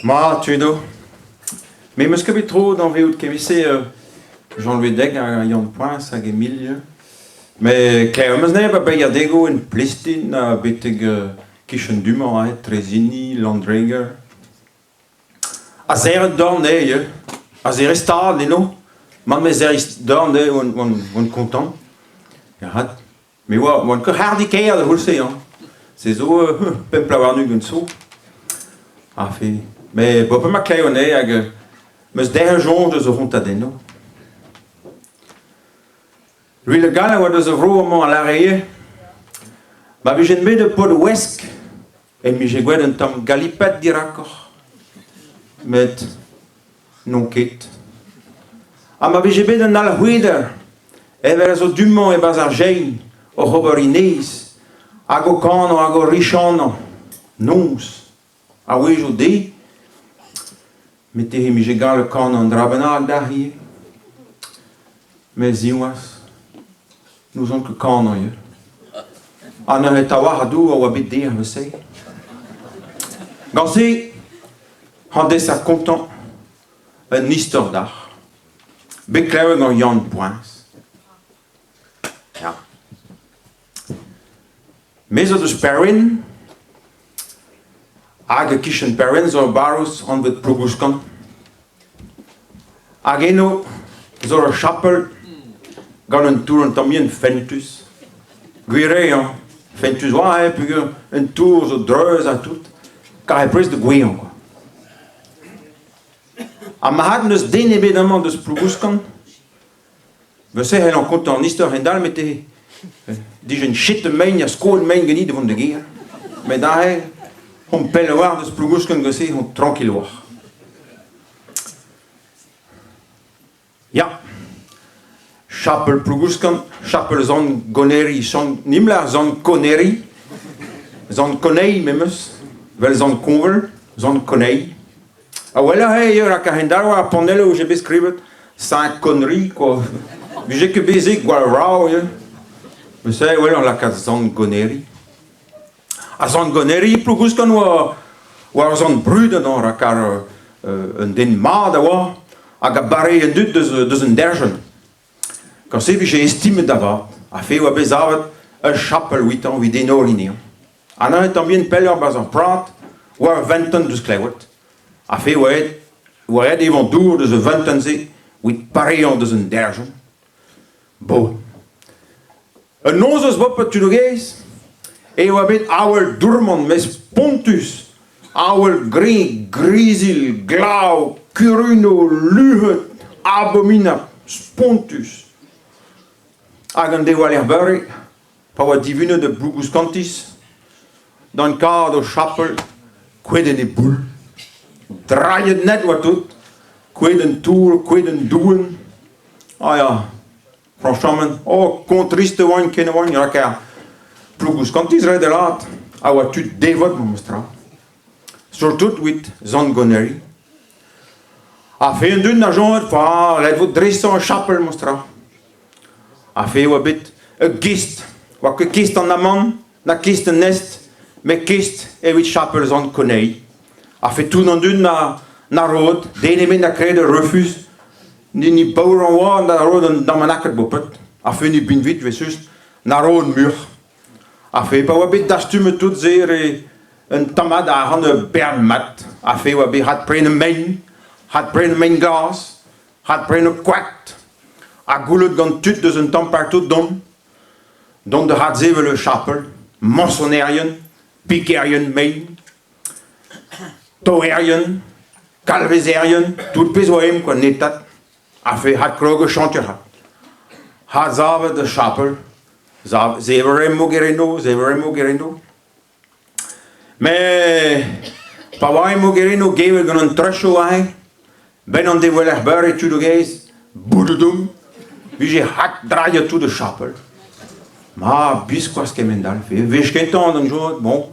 Ma, tudo. Me 'meus ket bet tro d'anvezout kement-se Jean-Louis Deg ha Yann Poñs hag Emilio. Met klevet 'meus anezhe 'ba Beilhadegoù en Plistin ha betek kichen du-mañ aze, Trezini, Landreger. Ha serret dorn dezhe ivez. Ha serret stad eno. Man me serris dorn dezhe oan oan oan kontant. Ya Me oa oan ket hardi-kaer da c'houlz-se hañ. Se zo 25 zo. Ha fe. Met bep ma klev anezhe hag 'meus derc'hel soñj deus o c'hontadennoù. Louis Le Gall a oa deus a vro amañ a lâre ivez ma vijen bet ur paotr ouesk em bije gwelet un tamm galipet dirakoc'h. Met N'on ket. Ha ma vije bet un alc'hweder evel a zo du-mañ e-barzh ar jein oc'h ober iniz hag o kanañ hag o richanañ noz a-wezhioù deiz, met em bije gallet kanañ un dra bennak dac'h ivez. Met siwazh, n'ouzon ket kanañ ivez. Ha neuze trawalc'h a dour a oa bet dec'h evel-se. Gant-se An desañ kontañ un istor deoc'h, bet klevet gant Yann Poeñs. Ya. Me zo deus Perrin, hag e-kichen Perrin zo ur barrouz anvet Plougouskant. Hag eno zo ur chapel gant un tour un tamm yen fentus. Gwir eo, hañ, fentus oa eo peogwir un tour zo dreuz ha tout, kar eo prest da gouezhañ kwa. Ha marc'had n'eus den ebet amañ deus Plougouskant. Neuze e c'hellan kontañ an istor a-hend-all met e dijen chet mein ha skoet mein ganit da vont da gêr. Met aze omp pell a-walc'h deus Plougouskant gant-se on trankil a-walc'h. Ya, chapel Plougouskant, chapel Sant Goneri, Sant Nimlar, Sant Koneri, Sant Konei memes, 'vel Sant Koñvel, Sant Konei. A weler eo rak a-hend-all war ar panelloù eo bet skrivet Saint-Connery kwa. Vije ket bet se gwall vrav eo. Neuze e weler lakaat Sant-Goneri. Ha Sant-Goneri Plougouskant oa oa ur sant brudet hañ rak ar un den mat a oa hag a bare an dud deus deus un derjenn. Gant se vije estimet da vat. Ha fe oa bet savet ur chapel evitañ evit enoriñ anezhañ. Ha neuze tamm bihan pelloc'h 'barzh ar prad oa ur ventenn deus klevet. Ha fe oa aet oa aet evañ dour deus ar ventenn-se evit pareañ deus an derjenn. Bon. Un nozvezh bopet tud gaezh e oa bet avel dourmant mes spontus, avel greñv, grizilh, glav, kurunoù, luc'hed, abominabl, spontus. Hag an devoaler beure, Pa oa divunet ar Plougouskantez d'an kad o chapel kouezhet en e boull. Drailhet net oa tout, kouezhet en tour, kouezhet en doenn. Ah ya, franchement, oh, kontrist e oan ken e oan, rak ar Plougouskantez ret e lâret a oa tud devot memestra. Surtout evit Sant Goneri. Ha fe an dud na soñjet, fa, ret vo dresañ ar chapel memestra. Ha fe oa bet ur gest, oa ket kest an amann, na kest an nest, met kest evit chapel Sant Konei. Ha fe tout an dud na, na roet, den ebet na kred ur refuz, ni ni paour an oa na roet an damanaket bopet, ha fe ni binvit evel-just, na roet muioc'h. Ha fe pa oa bet dastumet tout se re un tammad arc'hant ur bern mat, ha fe oa bet hadprenet mein, hadprenet mein glas, Hadprenet koad ha goullet gant tud deus un tamm partout dont dont da adsevel ur chapel, mañsonerien, pikerien mein, torerien, kalvezerien, tout pezh oa eñ kwa netat, a fe adkrog ur chantier. Hadsavet ur chapel, sevel mogerenoù, sevel mogerenoù. Met pa oa e mogerennoù gevet gant an trechoù aze, 'benn an devoelec'h beure tudoù gaezh, boudoudou, 'vije rakdrailhet tout ar chapel. Ma, biskoazh kement-all. Wech kentañ d'an jour, bon,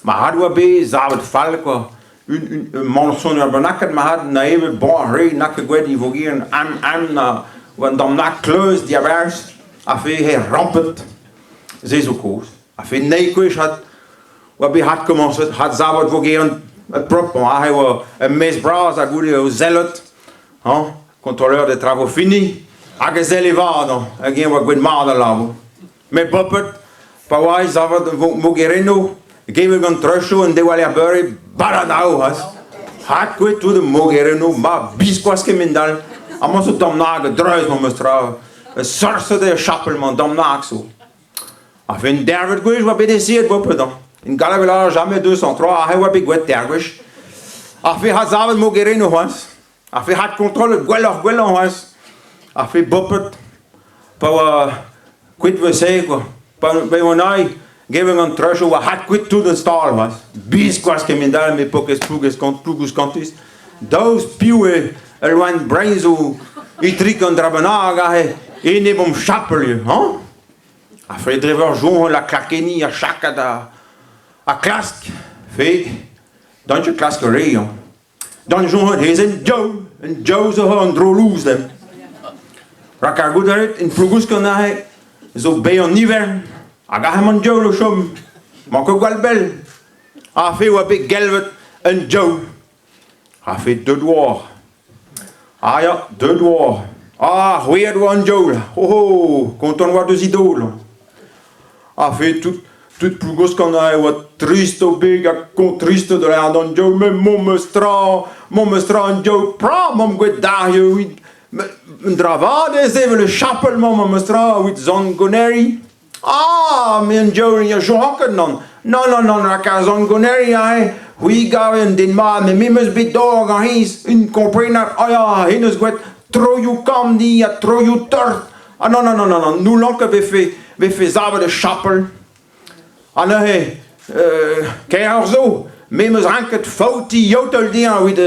marc'had oa bet savet fall kwa. Un, un, un mañsoner bennaket marc'had na evet bon ar re na ket gwet e vogerenn am am na oa un tamm na kleuz diabarzh a fe he rampet. Se zo kaoz. A-fet neizh gwech 'hat oa bet hadkomañset, hadsavet vogerenn. Prop, aze e oa ur mestr bras ha goude o sellet, hañ, contrôleur des travaux finis, hag e selle vat, hañ, hag eñ oa gwet mat al labour. Met boped, pa oa e savet mogerennoù, gevet gant treuchoù an dewaler beure, balanav c'hoazh. Ha kouezhet tout mogerennoù, ma biskoazh kement-all. Amañ zo damnag a-dreuz memes tra. Sorset eo chapel-mañ, damnag zo. A-benn dervet gwech oa bet eseet boped hañ. En galleg e jamais 203, aze oa bet gwet teir gwech. Ar fe ha savet mogerennoù c'hoazh. Ar fe had kontrollet gwelloc'h-gwellañ c'hoazh. Ar fe boped pa oa kuit eus-se quoi. Pa oan aet gevet an treujoù oa had kuit tout an stal c'hoazh. Biskoazh kement-all me pokez plougouskantez. Daoust piv eo ul loen brein zo itrik an dra bennak aze enep omp chapel eo, hañ? Ha fe dre veur soñjal ha klakenniñ ha chakat ha klask, fe, dañs ket klask re hañ. Dañs soñjal ez un diaoul, un diaoul zo an dro lous dimp. Rak ar goût a rit, en Plougouskant aze zo bev an ivern hag aze emañ an diaoul o chom. 'Mañ ket gwall bell. Ha fe oa bet gelvet un diaoul. Ha fe deut oa. Ah ya, deut oa. Ah, c'hwezhet oa an diaoul. Oh oh, kontant oa deus e daol. Ha fe tout tout Plougouskant e oa trist o beg ha kontrist da lâret an diaoul met memes tra, memes tra an diaoul pra 'mamp gwet dario evit un dra vat eo sevel ur chapel-mañ memes tra evit Sant Goneri. Ah, me an diaoul ya joanket nann. Nann, nann, nann, rak ar Sant Goneri aze, c'hwi 'gave un den mat, met me 'm eus bet dor gant hennezh, un komprenad, ah ya, hennezh gwet troioù kamm din ha troioù tort. Ah nann, nann, nann, nann, n'houllan ket vefe, vefe savet ur chapel. Ha neuze, kaeroc'h zo, me 'm eus ranket faoutiñ yaotel dezhañ evit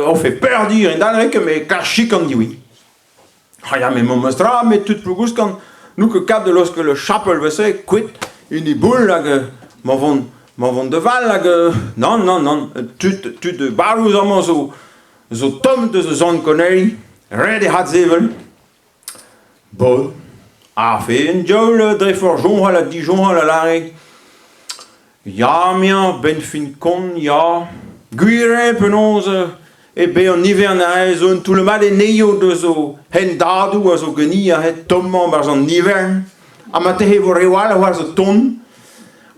o fe peurdir, en ket met klask chikan diwi. Ah ya, met memes tra, met tud Plougouskant, n'on ket kap da laoskel ur chapel evel-se, kuit, en e boull hag ma vont ma vont da val hag nann, nann, nann, tud tud barrouz amañ zo zo tomm deus o zorn koneri, ret eo adsevel. Bon, ha fe un diaoul dre forzh soñjal ha disoñjal a lâre Ya, 'meañ, 'benn fin kont, ya. Gwir eo penaos eo bet an ivern aze zo un toull-mat anezho deus o hendadoù a zo ganin aze tommañ 'barzh an ivern. Ha marteze e vo reoù all c'hoazh o tont.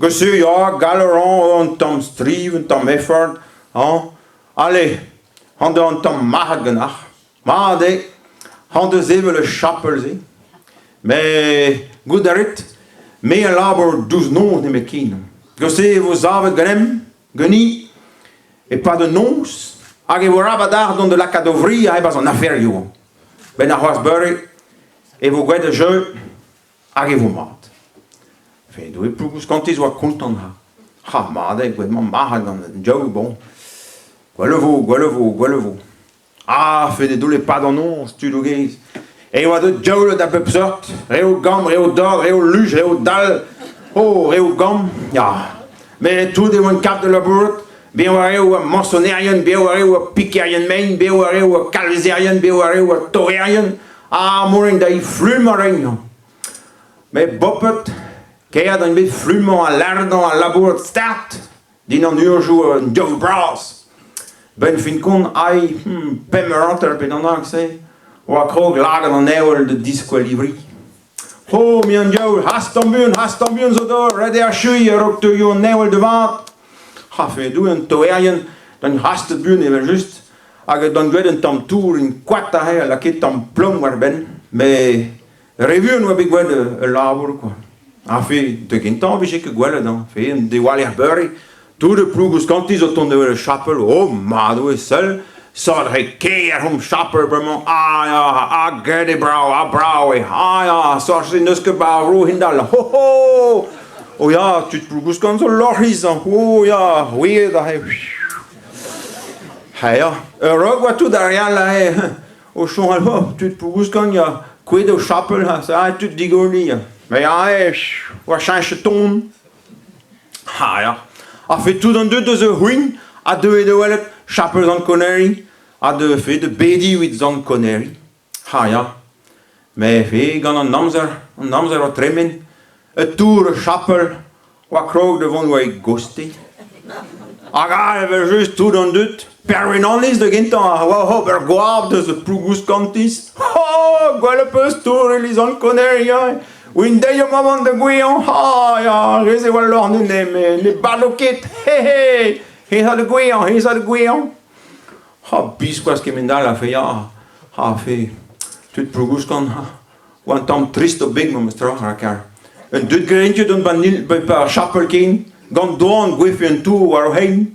Gant-se ya, gall a ran un tamm striv, un tamm effort, hañ. Ale, an un tamm marc'had ganeoc'h. Mat eo, hañ deus evel ur chapel-se. Met goût a rit, me a labour diouzh noz nemetken. Gant-se e vo savet ganemp, ganin, e-pad an noz, hag e vo arabat deoc'h dont da lakaat ho fri e-barzh an aferioù. 'Benn arc'hoazh beure e vo gwraet ar jeu hag e vo mat. Fe doe Plougouskantez oa kontant ha. Ha mat eo, gwraet 'mañ marc'had gant an diaoul, bon. Gwell e vo, gwell e vo, gwell e vo. Ah, fe ne doulle pas d'an noz, tudoù gaezh. E oa deut diaoulet a bep seurt, reoù gamm, reoù dor, reoù luj, reoù dall, oh, reoù gamm, ya. Met tout e oant kap da labourat, bez oa reoù a mañsonerien, bez oa reoù a pikerien mein, bez oa reoù a kalvezerien, bez oa reoù a torerien, ha moaien da flumañ reoù. Met boped, kaer on bet flumañ ha lardañ ha labourat start, Din an urzhioù un diaoul bras. 'Benn fin kont ai pemp eur hanter pe d'an se oa krog lagad an heol da diskwel ivri. Oh, me an diaoul, hast an buan, hast an buan zo d'ober, ret eo achuiñ a-raok teuio an heol da vat. Ha fedoù an toerien d'an hastet buan evel-just, hag d'an gwet un tamm tour en koad aze a lakae tamm plom war-benn, met Re vuan oa bet gwraet ul labour kwa. Ha fe, da gentañ 'vije ket gwelet hañ. Fe, an dewaler beure, tout e Plougouskantez o tont da welet chapel, oh mat eo seul, sort re kaer hom chapel bremañ, ah ya, ah graet eo brav, ah brav eo, ah ya, sort-se n'eus ket 'ba ar vro hend-all, ho ho! Oh ya, tud Plougouskant zo lorc'hus hañ, oh ya, c'hwezhet aze. Ha ya, ur rok oa tout ar re all aze, O soñjal oh, tud Plougouskant ya, kouezhet o chapel ha ça, tud digoliñ ya. Mais ya, oa cheñchet ton. Ha ya. Ha fait tout an dud deus ur c'houign a deue da welet chapel Sant Koneri ha de fait de bediñ evit Sant Koneri. Ha ya. Mais fe gant an amzer, an amzer o tremen, un tour ur chapel oa krog da vont war e goste. Hag all evel-just tout an dud, Pervenaniz da gentañ a oa oc'h ober goap deus Plougouskantez. Oh, gwell peus tour iliz an Koneri, hein. Oin deiz emañ vont da gouezhañ. Ha, ya, rez e oa lorn ne, ne bado ket. He, he, he a da gouezhañ, he a da gouezhañ. Ha, biskoazh kement-all a fe, ya. Ha, fe, tud Plougouskant, ha. Oa un tamm trist o beg memes tra, rak un deut graet dont ban ar chapel ken, gant doan gwefe un tour war o c'hein.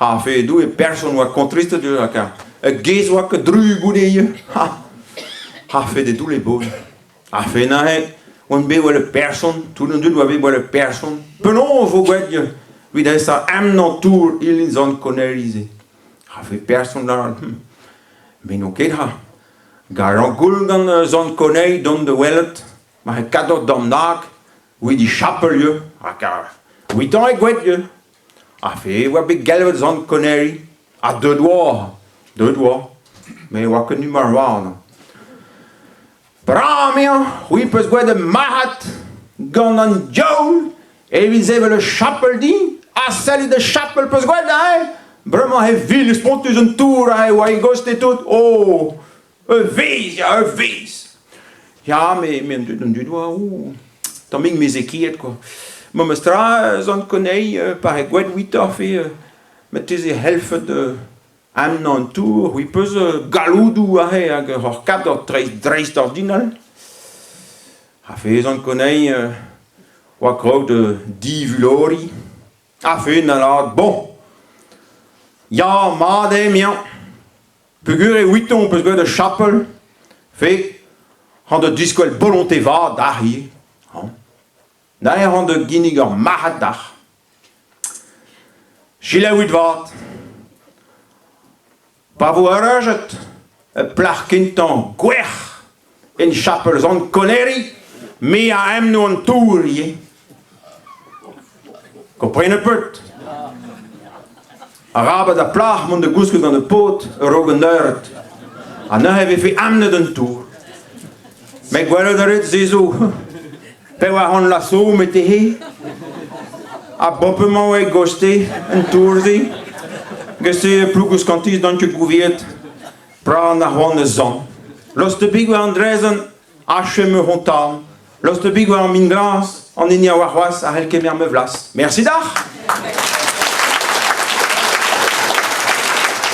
Ha fe Doue person oa kontristet rak ar gaezh oa ket dru goude ivez. Ha, ha fe de doulle bon. Ha fe neuze oan bet wel ur person, tout an dud oa bet wel ur person. Penaos vo gwet evit esa emnañ tour iliz an Koneri-se. Ha fe person lâret, me n'on ket ha. Garañ goull gant Sant Konei dont da welet ma eo kador d'an nag evit e chapel ivez rak evitañ eo gwet ivez. Ha fe e oa bet galvet Sant Koneri ha deuet oa, deuet oa, met e oa ket nu marvat. Brav eo, c'hwi 'peus gwet ur marc'had gant an diaoul evit sevel ur chapel din ha sellit ur chapel 'peus gwet aze Bremañ e vil spontus an tour aze oa e goste tout. Oh, ur vezh ya, ur vezh. Ya, me, me an dud, an dud oa, oh, tammig mezekiet quoi. Memes tra, Sant Konei, pa eo gwet 8 fe, marteze c'hellfet An an tour, c'hwi 'peus galloudoù aze hag ur kador dreistordinal. Ha fezan koneiñ oa krog da divuloriñ. Ha fe na lâret bon. Ya, mat eo 'meañ. Peogwir eo 'vitoñ 'peus gwraet ur chapel, fe hañ da diskwel bolonte vat dac'h ivez, hañ. Neuze ran da ginnig ur marc'had dac'h. Selaouit 'vat. Pa vo eureujet ur plac'h kentañ gwerc'h en chapel Sant Koneri, me a emno an tour ivez. Komprenet peut? Arabat ar plac'h mont da gousket gant ur paotr a-raok an eured. Ha neuze e vefe amnet an tour. Met gwelet a rit se zo 400 lasoù metehe. Ha bop emañ e goste an tour-se. Gant-se Plougouskantez dont ket gouviet pran ar c'hoant eus zan. Lost big war an draezhenn, achu em eus tan. Lost big war an min glas, an hini a oar c'hoazh a c'hell kemer ma vlas. Mersi deoc'h!